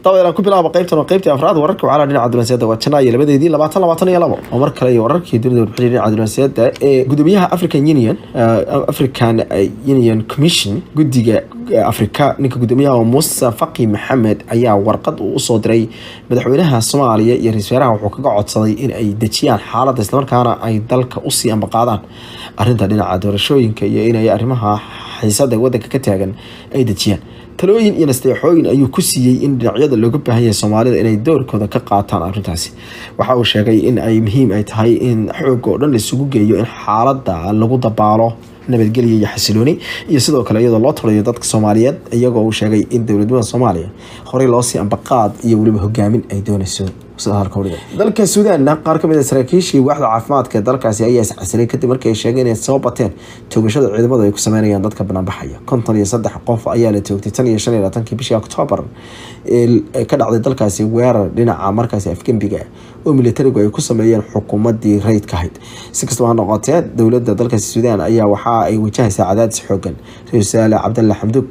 Dabadeed aan ku bilaabo qaybtan oo qaybtii afraad wararka wacala dhinaca dunaasiyadda. Waa Janaayo 2deedii 2022 oo mar kale iyo wararkii dunida, warbixinta dhinaca dunaasiyadda ee gudoomiyaha African Union, African Union Commission, guddiga Afrika, ninka gudoomiyaha Muuse Faqi Maxamed ayaa warqad uu usoo diray madaxweynaha Soomaaliya iyo ra-iisul wasaaraha wuxuu kaga codsaday in ay dejiyaan xaaladda, islamarkaana ay dalka usii ambaqaadaan arrinta dhinaca doorashooyinka iyo inay arrimaha xiisada wadanka ka taagan ay dejiyaan. Talooyin iyo nasteexooyin ayuu ku siiyey in dhinacyada looga baahan yahay Soomaalida inay doorkooda ka qaataan arrintaasi. Waxa uu sheegay in ay muhiim ay tahay in xoog oo dhan la isugu geeyo in xaaladda lagu dabaalo nabadgelyo iyo xasilooni, iyo sidoo kale iyadoo loo taliyo dadka Soomaaliyeed, iyagoo uu sheegay in dowladnimada Soomaaliya horey loosii ambaqaad iyo weliba hogaamin ay doonayso. Dalka Suudaanna, qaar kamid a saraakiishii waaxda caafimaadka ee dalkaasi ayaa iscasilay kadib markii ay sheegeen inay soo bateen toogashada ciidamadu ay ku sameynayaan dadka banaanbaxaya. 53 qof ayaa la toogtay tan iyo 25kii bishii Oktoobar ee ka dhacday dalkaasi weerar dhinaca markaasi afgembiga oo militarigu ay ku sameeyeen xukuumadii rayidka ahayd. Si kastaba ha noqotee, dowladda dalkaasi Suudaan ayaa waxa ay wajahaysaa cadaadis xoogan. Ra-iisul wasaare Cabdalle Xamduug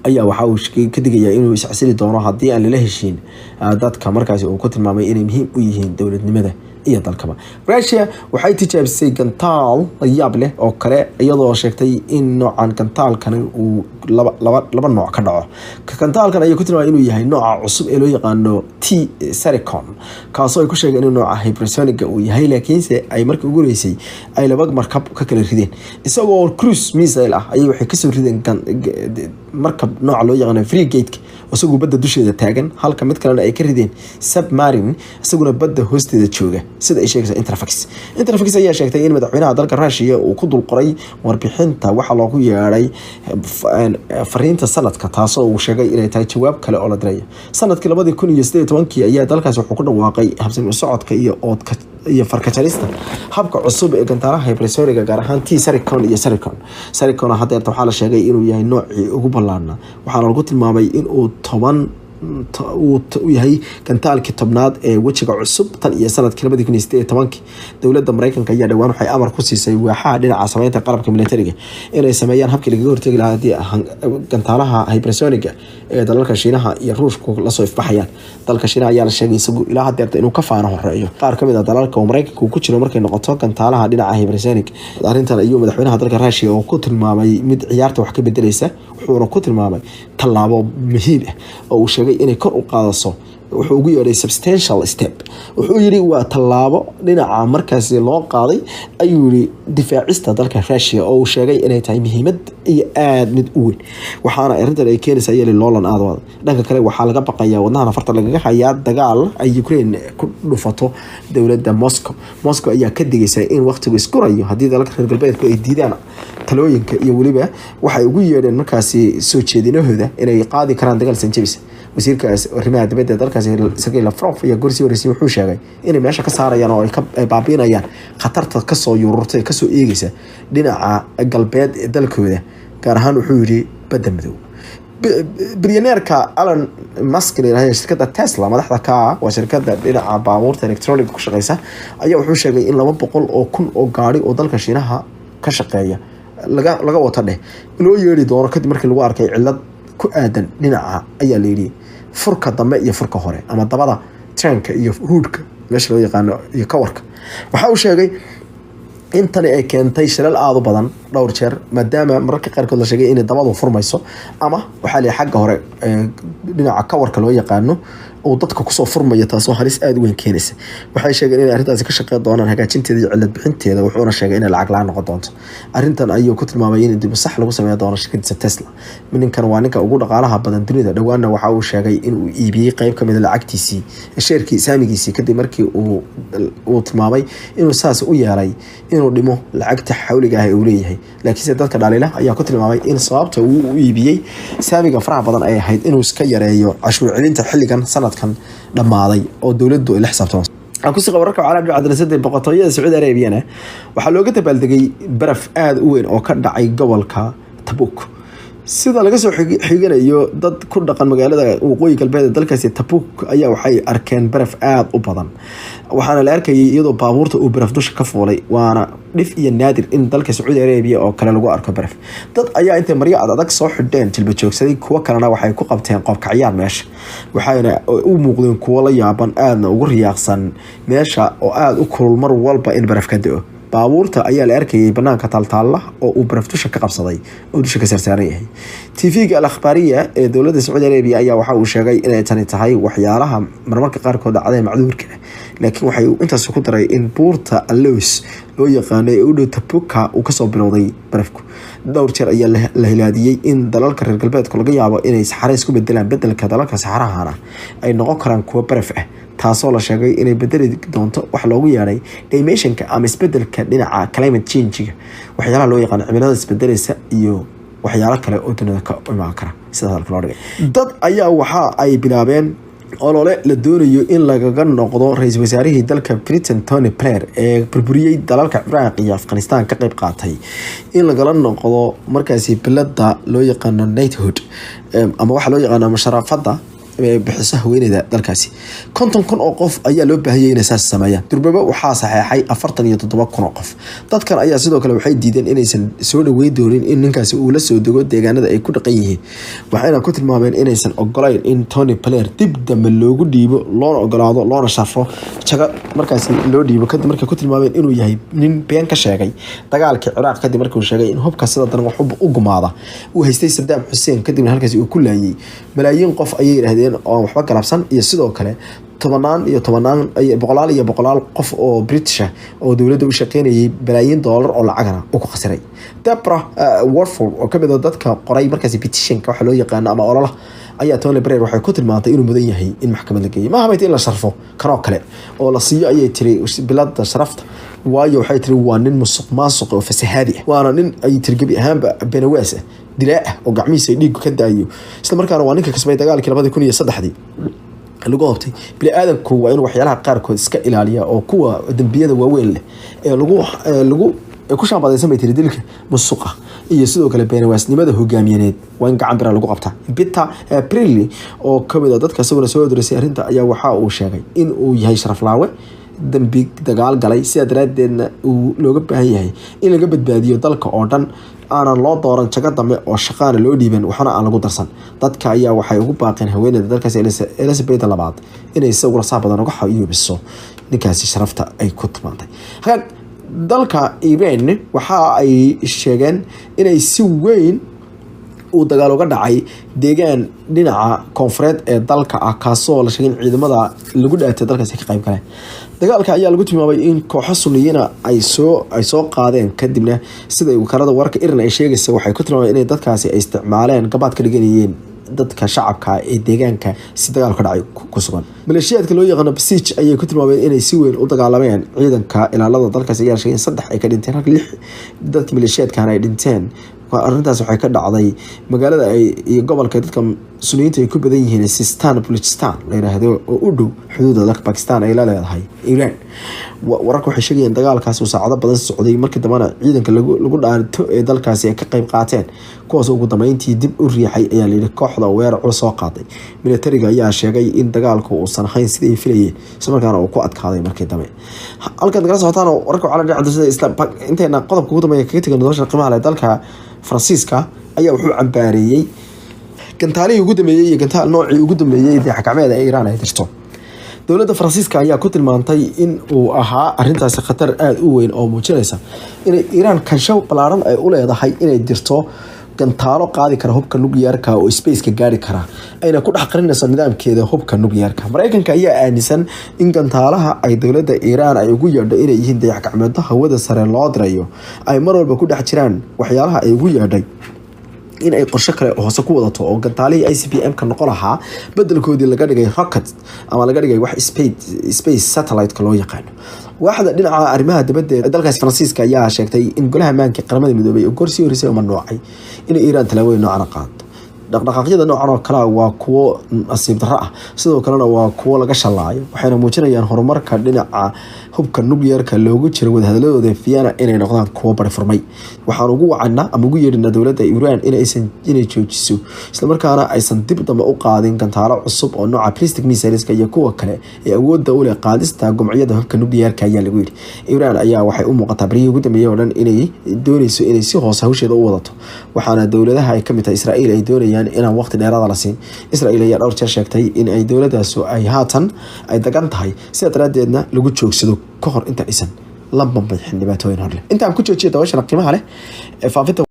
ayaa waxa uu ka digayaa inuu iscasili doono haddii aan lala heshiin dadka markaasi uu ku tilmaamay inay muhiim u yihiin dowladnimada iyo dalkaba. Russia waxay tijaabisay gantaal yaab leh oo kale, iyadoo sheegtay in noocan gantaalkani uu laba laba laba nooc ka dhaco. Gantaalkan ayay ku tilmaamay inuu yahay nooca cusub ee loo yaqaano T Zircon, kaasoo ay ku sheegeen inuu nooca hypersonic-ga uu yahay, laakiinse ay markii ugu horeysay ay laba markab ka kala rideen isagoo cruise missile ah. Ayay waxay kasoo rideen markab nooca loo yaqaano frigate, isagoo badda dusheeda taagan, halka mid kalena ay ka rideen submarine isaguna badda hoosteeda jooga, sida ay sheegayso Interfax. Interfax ayaa sheegtay in madaxweynaha dalka Russia uu ku dul qoray warbixinta waxaa loogu yeedhay fariinta sanadka, taasoo uu sheegay inay tahay jawaab kale oo la diray. Sanadkii 2018kii ayaa dalkaasi wuxuu ku dhawaaqay habsami u socodka iyo oodka iyo farkajarista habka cusub ee gantaalaha hypersonic-ga, gaar ahaan T Zircon iyo Zircon. Zircon haddeerta waxaa la sheegay inuu yahay noocii ugu ballaarnaa, waxaana lagu tilmaamay inuu 10 uu yahay gantaalkii 10aad ee wejiga cusub tan iyo sanadkii 2018kii. Dowladda Mareykanka ayaa dhowaan waxay amar ku siisay waaxaha dhinaca sameynta qalabka militariga inay sameeyaan habkii lagaga hortegi lahaa haddii gantaalaha hypersonic-ga ee dalalka Shiinaha iyo Ruushku lasoo ifbaxayaan. Dalka Shiinaha ayaa la sheegay isagu ilaa hadeerta inuu ka faano horeeyo qaar kamid a dalalka oo Mareykanka uu ku jiro markay noqoto gantaalaha dhinaca hypersonic. Arrintan ayuu madaxweynaha dalka Russia oo ku tilmaamay mid ciyaarta wax ka bedeleysa, wuxuuna ku tilmaamay tallaabo muhiim ah oo uu sheegay inay kor u qaadaso. Wuxuu ugu yeedhay substantial step. Wuxuu yidhi waa tallaabo dhinaca markaasi loo qaaday, ayuu yidhi, difaacista dalka Russia, oo uu sheegay inay tahay muhiimad iyo aada mid u weyn, waxaana arrintan ay keenaysaa yeli loolan aad u adag. Dhanka kale, waxaa laga baqayaa, wadnaha nafarta lagaga hayaa dagaal ay Ukraine ku dhufato dowladda Moscow. Moscow ayaa ka digaysa in waqtigu isgurayo haddii dalalka reer galbeedku ay diidaan talooyinka iyo weliba waxay ugu yeedheen markaasi soo jeedinahooda inay qaadi karaan dagaal sanjabis. Wasiirka arrimaha dibadda ee dalkaasi Sergey Lavrov ayaa gorsii horeysay wuxuu sheegay inay meesha ka saarayaan oo ay ka ay baabiinayaan khatarta kasoo yururtay ee kasoo eegeysa dhinaca galbeed ee dalkooda, gaar ahaan wuxuu yidhi Badda Madow. Bilyaneerka Elon Musk la yidhahdo, shirkadda Tesla madaxda ka ah, waa shirkadda dhinaca baabuurta electronic ku shaqeysa, ayaa wuxuu sheegay in 200,000 oo gaari oo dalka Shiinaha ka shaqeeya laga wato dheh loo yeeri doono kadib markii lagu arkay cillad ku aadan dhinaca, ayaa la yidhi, furka dambe iyo furka hore ama dabada trunk-ka iyo hood-ka meesha loo yaqaano iyo kawarka. Waxa uu sheegay in tani ay keentay shilal aada u badan dhowr jeer, maadaama mararka qaarkood la sheegay inay dabadu furmayso ama waxaa la yidhi xagga hore ee dhinaca kawarka loo yaqaano uu dadka kusoo furmayo, taasoo halis aada u weyn keenaysa. Waxay sheegeen inay arrintaasi ka shaqeyn doonaan hagaajinteeda iyo cilad bixinteeda, wuxuuna sheegay inay lacag la-aan noqon doonto. Arrintan ayuu ku tilmaamay in dib u sax lagu sameyn doono shirkadiisa Tesla. Ninkan waa ninka ugu dhaqaalaha badan dunida. Dhowaanna waxa uu sheegay inuu iibiyey qeyb kamid a lacagtiisii, sheerkii, saamigiisii, kadib markii uu tilmaamay inuu saas u yeelay inuu dhimo lacagta xawliga ah ee uu leeyahay. Laakiinse dadka dhaliila ayaa ku tilmaamay in sababta uu u iibiyey saamiga faraha badan ay ahayd inuu iska yareeyo cashuur celinta xilligan sanadkan dhammaaday oo dowladdu ay la xisaabtamayso. Aan kusii wararka caalamka cadaaladda. Boqortooyada Sacuudi Arabiyana waxaa looga dabaaldegay baraf aada u weyn oo ka dhacay gobolka Tabuk. Sida laga soo xiganayo dad ku dhaqan magaalada waqooyi galbeed ee dalkaasi Tabuk ayaa waxay arkeen baraf aada u badan, waxaana la arkayay iyadoo baabuurta uu baraf dusha ka fuulay, waana dhif iyo naadir in dalka Sacuudi Arabia oo kale lagu arko baraf. Dad ayaa intay maryo ad adag soo xidheen jilba joogsaday, kuwo kalena waxay ku qabteen qoobkacyaan meesha, waxayna u muuqdeen kuwo la yaaban aadna ugu riyaaqsan meesha oo aada u kulul mar walba in baraf ka da'o. Baabuurta ayaa la arkayay banaanka taaltaalla oo uu baraf dusha ka qabsaday oo dusha ka saarsaaran yahay. TV-ga Al Akhbaariya ee dowladda Sacuudi Arabia ayaa waxa uu sheegay inay tani tahay waxyaalaha marmarka qaarkood dhacday macduurka ah, laakiin waxay intaas ku daray in buurta Allows loo yaqaano ee u dhow Tabuka uu kasoo bilowday barafku. Dhowr jeer ayaa la hilaadiyey in dalalka reer galbeedku laga yaabo inay saxara isku bedelaan, bedelka dalalka saxarahana ay noqon karaan kuwo baraf ah, taasoo la sheegay inay bedeli doonto wax loogu yeedhay dimensionka ama isbedelka dhinaca climate change-ga, waxyaalaha loo yaqaano cimilada isbedelaysa iyo waxyaalo kale oo dunida ka imaan kara sida hadalka loo dhigay. Dad ayaa waxa ay bilaabeen olole la doonayo in lagaga noqdo ra-iisul wasaarihii dalka Britain Tony Blair ee burburiyey dalalka Ciraaq iyo Afghanistan ka qeyb qaatay, in lagala noqdo markaasi bilada loo yaqaano knighthood ama waxaa loo yaqaano musharafada bixiso haweeneyda dalkaasi. 50,000 oo qof ayaa loo baahanyay inay saas sameeyaan. Durbaba waxaa saxeexay 47,000 oo qof. Dadkan ayaa sidoo kale waxay diideen inaysan soo dhaweyn doonin in ninkaasi uu la soo dego deegaanada ay ku dhaqan yihiin, waxayna ku tilmaameen inaysan ogolayn in Tony Blair dib dambe loogu dhiibo, loona ogolaado, loona sharfo jago markaasi loo dhiibo, kadib markay ku tilmaameen inuu yahay nin been ka sheegay dagaalkii Ciraaq, kadib markii uu sheegay in hubka sida daran wax u gumaada uu haystay Saddam Xuseen, kadibna halkaasi uu ku laayay malaayiin qof ayay yidhaahdeen oo aan waxba galabsan, iyo sidoo kale tobanaan iyo tobanaan, boqolaal iyo boqolaal qof oo British ah oo dowladda u shaqeynayay, balaayiin doolar oo lacagana uu ku khasiray. Debra Warford oo kamid ah dadka qoray markaasi petitionka waxa loo yaqaano ama ololaha ayaa Tony Blair waxay ku tilmaantay inuu mudan yahay in maxkamad la geeyo. Maaha bay in la sharfo kanoo kale oo la siiyo ayay tiri bilada sharafta, waayo waxay tiri waa nin musuq maasuq oo fasahaadi ah, waana nin ay tiri gebi ahaanba benawaas ah, dilaa ah oo gacmihiisa dhiigu ka daayo, isla markaana waa ninka kasbay dagaalkii 2003-dii lagu hobtay. Bini aadamku waa inuu waxyaalaha qaarkood iska ilaaliya oo kuwa dembiyada waaweyn leh ee lagu ku shaambadaysan bay tiri dilka, musuqa iyo sidoo kale beenawaasnimada hogaamiyaneed waa in gacan bira lagu qabtaa. Peter Prilly oo kamid ah dadka isaguna soo odorisay arrinta ayaa waxa uu sheegay in uu yahay sharaflaawe dambi dagaal galay, sidaa daraadeedna uu looga baahan yahay in laga badbaadiyo dalka oo dhan, aanan loo dooran jago dambe oo shaqaana loo dhiiban, waxna aan lagu darsan. Dadka ayaa waxay ugu baaqeen haweeneyda dalkaasi Elizabeth labaad inay si ugula saa badan uga xayuubiso ninkaasi sharafta ay ku tilmaantay. Hagaag, dalka Iran waxa ay sheegeen inay si weyn uu dagaal uga dhacay deegaan dhinaca koonfureed ee dalka ah, kaasoo la sheegay in ciidamada lagu dhaatay dalkaasi ka qayb galeen. Dagaalka ayaa lagu tilmaamay in kooxo Suniyiina ay soo qaadeen, kadibna sida wakaalada wararka Iran ay sheegaysa waxay ku tilmaameen inay dadkaasi ay isticmaaleen gabaad ka dhiganayeen dadka shacabka ee deegaanka si dagaal ka dhacay ku sugan. Maleeshiyaadka loo yaqaano Basij ayay ku tilmaameen inay si weyn u dagaalameen. Ciidanka ilaalada dalkaasi ayaa sheegay in 3 ay ka dhinteen halka 6 dadka maleeshiyaadkan ay dhinteen. Arrintaas waxay ka dhacday magaalada ay iyo gobolka dadka Suniyiinta ay ku badan yihiin, Sistan Baluchistan la yiraahdo, oo u dhow xuduudda dalka Pakistan ay la leedahay Iran. Wararka waxay sheegayeen dagaalkaasi uu saacado badan socday, markii dambena ciidanka lagu dhaarto ee dalkaasi ay ka qayb qaateen, kuwaas ugu dambeyntii dib u riixay ayaa layidhi kooxda weerar culus soo qaaday. Militariga ayaa sheegay in dagaalku uusan ahayn sidii ay filayeen, isla markaana uu ku adkaaday markii dambe. Halkaad nagala socotaan wararka waxaa la dhinaca sida isla inteena qodobka ugu dambeeya kaga tegay nolosha qiimaha leh. Dalka Faransiiska ayaa wuxuu cambaareeyey gantaalihii ugu dambeeyey iyo gantaal noocii ugu dambeeyey dayax gacmeed ee Iran ay dirto. Dowladda Faransiiska ayaa ku tilmaantay in uu ahaa arrintaasi khatar aada u weyn oo muujinaysa inay Iiraan kansho ballaaran ay u leedahay inay dirto gantaalo qaadi kara hubka nukliyeerka oo spaceka gaari kara, ayna ku dhex qarinayso nidaamkeeda hubka nukliyeerka. Mareykanka ayaa aaminsan in gantaalaha ay dowladda Iiraan ay ugu yeedho inay yihiin dayax gacmeedyo hawada sare loo dirayo ay mar walba ku dhex jiraan waxyaalaha ay ugu yeedhay in ay qorshe kale hoose ku wadato, oo gantaalihii ICBM ka noqon lahaa bedelkoodii laga dhigay rocket ama laga dhigay wax space satellite-ka loo yaqaano. Waaxda dhinaca arrimaha dibadda ee dalkaasi Faransiiska ayaa sheegtay in golaha ammaanka Qaramada Midoobay oo goor sii horeysay oo mamnuucay inay Iiraan tallaabooyin noocan qaado. Dhaqdhaqaaqyada noocan oo kale waa kuwo nasiib darro ah, sidoo kalena waa kuwo laga shalaayo, waxayna muujinayaan horumarka dhinaca hubka nukliyeerka loogu jiro wadahadaladooda Vienna inay noqdaan kuwo bari furmay. Waxaan ugu wacanaa ama ugu yeedhinaa dowladda Iran inay joojiso islamarkaana aysan dib dambe u qaadin gantaalo cusub oo nooca ballistic missileska iyo kuwa kale ee awoodda u leh qaadista gumciyada hubka nukliyeerka, ayaa lagu yidhi. Iran ayaa waxay u muuqataa baryihii ugu dambeeyay oo dhan inay dooneyso inay si hoose hawsheeda u wadato, waxaana dowladaha ay kamid tahay Israa'iil ay doonayaan inaan waqti dheeraada la siin. Israa'iil ayaa dhowr jeer sheegtay in ay dowladaasu ay haatan ay dagan tahay, sidaa daraaddeedna lagu joogsado ka hor inta aysan la bambixin dhibaatooyin horleh. Intaan ku joojiya daawashana qiimaha leh ee faafinta.